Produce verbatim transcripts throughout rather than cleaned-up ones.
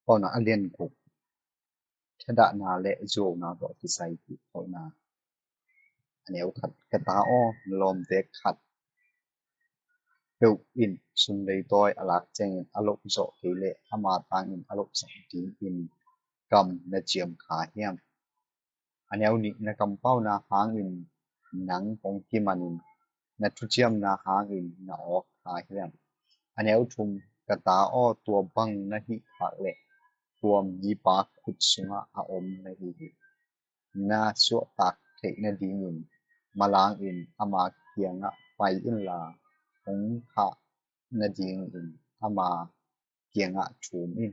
Paunak a lian guk. Thadahna le zuauna tawh kisai kikholhna. A neu khat. Ka ta aw, na lawmte khat peuh in sum leitawi a lak ciangin a loh zawh kei leh ama tangin a lohsak dingin kam na ciam kha hiam? A neu nih. Na kampauna hangin nang hong kimanin na thuciamna hangin na awk kha hiam? A neu thum. Ka ta aw, tua bang na hih khak leh tua mipa khut sungah a om na hi hi. Na suahtak theih nadingin malangin ama kiangah pai inla, hong khah nadingin ama kiangah thum in.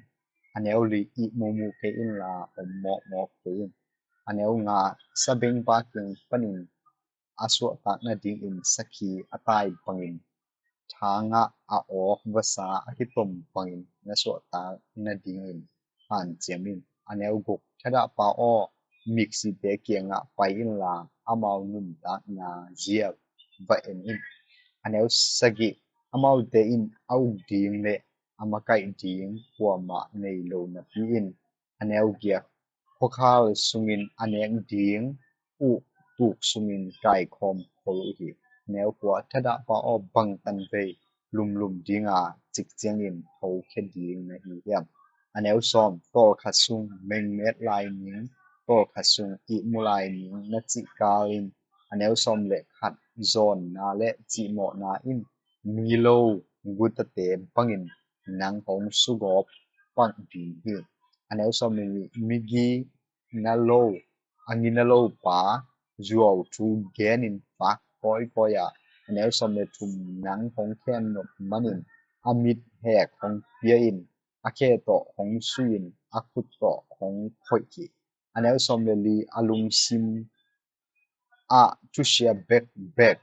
A neu li. Ih mumu kei inla om mawkmawk kei in. A neu nga. Sabengpa kiang panin a suahtak nadingin sakhi a tai bangin, thangah a awk vasa a kitom bangin na suahtak nadingin hanciam in. A neu guk. Thadahpa aw, miksite kiangah pai inla amau nuntakna zia va en in. A neu sagih. Amaute in a uk ding le a makaih ding kuamah nei lo napi-in, a neu giat, khuakhal sungin a nek ding uh tuk sungin kaikhawm khol uh hi. A neu kua. Thadahpa aw, bangtan vei lumlum dinga cik ciangin thokhia ding na hi hiam? A neu sawm. Tawlkhat sung mengmet lai ning, tawlkhat sung ihmu lai ning na cih kalin, a neu sawm le khat. Zawnna le cihmawhna in mi lo gutate bangin nang hong sugawp pak ding hi. A neu sawm le nih. Migi na lo, a ngina lo pa zuau thu genin fak kawikawi a, a neu sawm le thum. Nang hong khen nop manin a mit hek hong pia in, a khe tawh hong sui in, a khut tawh hong khoih hi. A neu sawm le li. A lungsim ah thusia bekbek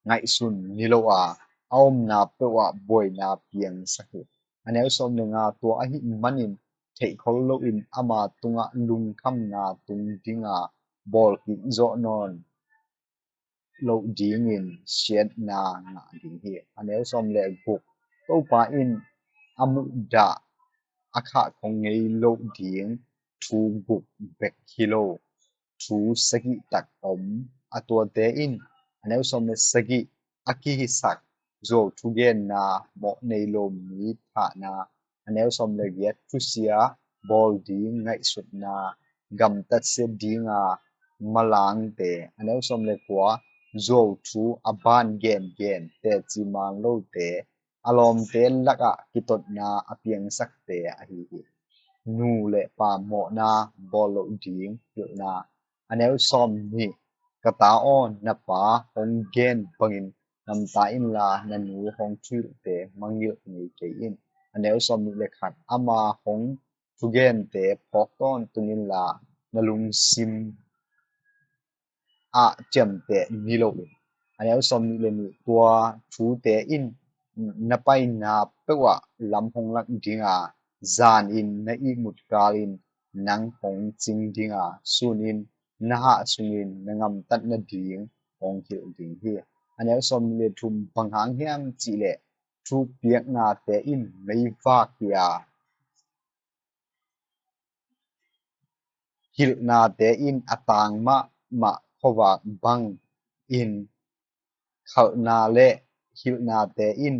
ngaihsun ni lo a, a omna peuh ah buaina piangsak hi. A neu sawm le nga. Tua ahih manin theihkhol loin ama tungah lungkhamna tung dinga, bawlkik zawh nawn loh dingin siatna ngah ding hi. A neu sawm le guk. Topa in a muhdah a khahkhong ngei loh ding thu guk bek hi lo, thu sagih tak om. A tuate in, a neu sawm le sagih. A kihisak zuau thugenna, mawh nei lo mi thahna. A neu sawm le giat. Thusia bawl ding ngaihsutna, gamtat sia dinga malangte. A neu sawm le kua. Zuau thu a ban gengen, teci man lote, a lawmte lakah kitotna a piangsakte ahi hi. Nu le pa mawhna bawl loh ding hilhna. A neu sawm nih. Ka ta aw, na pa hong gen bangin namta inla na nu hong thuhilhte mangngilh ngei kei in. A neu sawm nih le khat. Ama hong thugente phawk tawntung inla na lungsim ah ciamteh ni lo in. A neu sawm nih le nih. Tua thute in na paina peuh ah lam hong lak dinga, zan in na ihmut kalin nang hong cing dinga, sun in na hah sungin na ngamtat nading hong hilh ding hi. A neu sawm nih le thum. Bang hang hiam cih leh thupiaknate in meivak hi a, hilhnate in a tang mahmah khuavak bangin khalhna le hilhnate in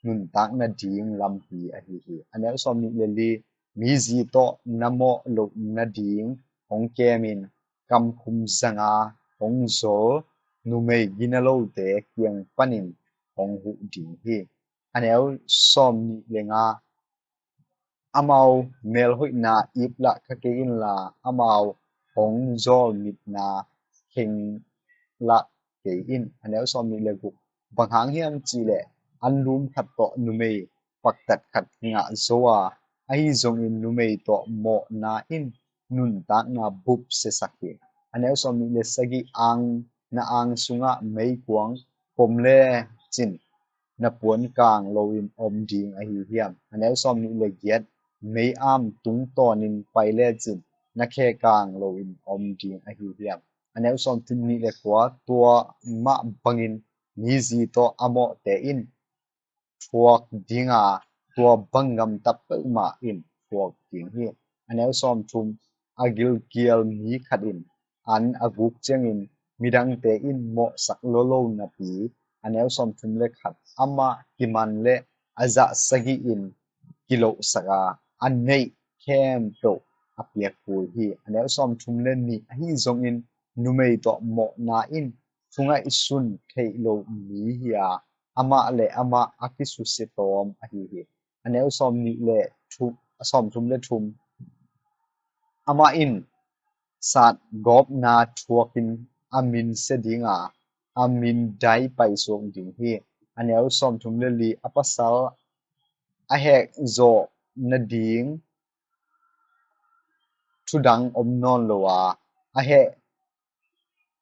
nuntak nading lampi ahi hi. A neu sawm nih le li. Mi zi tawh na mawh loh nading hong kemin kamkhum zanga hong zol numei gina lote kiang panin hong huh ding hi. A neu sawm nih le nga. Amau melhoihna iplah kha kei inla, amau hong zawlmitna khenglah kei in. A neu sawm nih le guk. Bang hang hiam cih leh anlum khat tawh numei paktat khat kingah zo a, ahi zongin numei tawh mawhna in nuntakna bup siasak hi. A neu sawm nih le sagih. Ang, na ang sungah meikuang pom lecin na puan kang loin om ding ahi hiam? A neu sawm nih le giat. Mei-am tungtawnin pai lecin na khe kang loin om ding ahi hiam? A neu sawm nih le kua. Tua mah bangin mi zi tawh a mawhte in thuak dinga, tua bang gamta peuhmah in thuak ding hi. A neu sawmthum, a gilkial mi khat in an a guk ciangin midangte in mawhsak lolo napi, a neu sawmthum le khat, amah kiman le a zah sagih in kilohsak a, a neih khempeuh a piak kul hi. A neu sawmthum le nih, ahi zongin numei tawh mawhna in thungaihsun theih lo mi hi a, amah le amah a kisusia tawm ahi hi. A neu sawmnih le thum, a sawmthum le thum, amah in satgawpna thuakin a min sia ding a, a min dai paisuak ding hi. A neu sawmthum le li, a pasal a hehzawh nading thudang om nawn lo a, a heh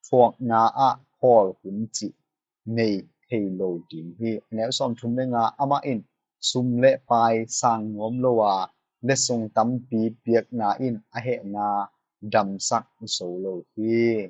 thuakna ah khawl hun cih nei thei lo ding hi. A neu sawmthum le nga, amah in sum le pai sang nuam lo a, letsong tampi piakna in a hehna damsak zo lo hi.